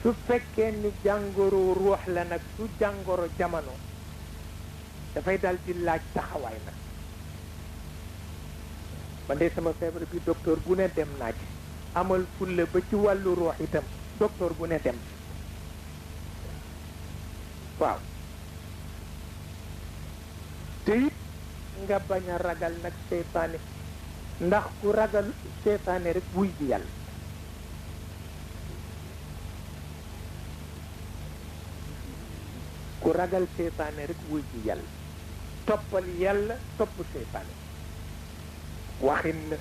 su fekkee ni jàngoro ruux la nag su jàngoro jamono dafay dal di laaj taxawaay nag man de sama feebar bi docteur bu ne dem naa ci amal fulle ba ci wàllu ruux itam docteur bu ne dem waaw te it nga bañ a ragal nag seytaane ndax ku ragal seytaane rek wuy ji yàlla ku ragal seytaane rek wuy ji yàlla toppal yàlla topp seytaane waxin la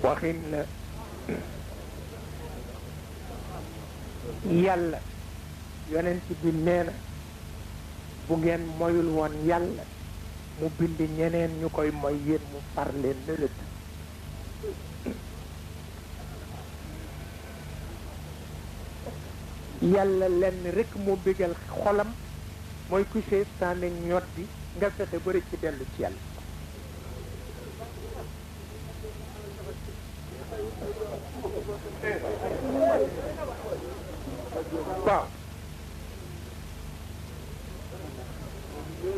waxin la yàlla yonent bi nee na bu ngeen moyul woon yàlla mu bind ñeneen ñu koy moy yéen mu far leen lërët yàlla lenn rek moo bégal xolam mooy ku seytaane ñoddi nga fexe ba rëcc dellu ci yàlla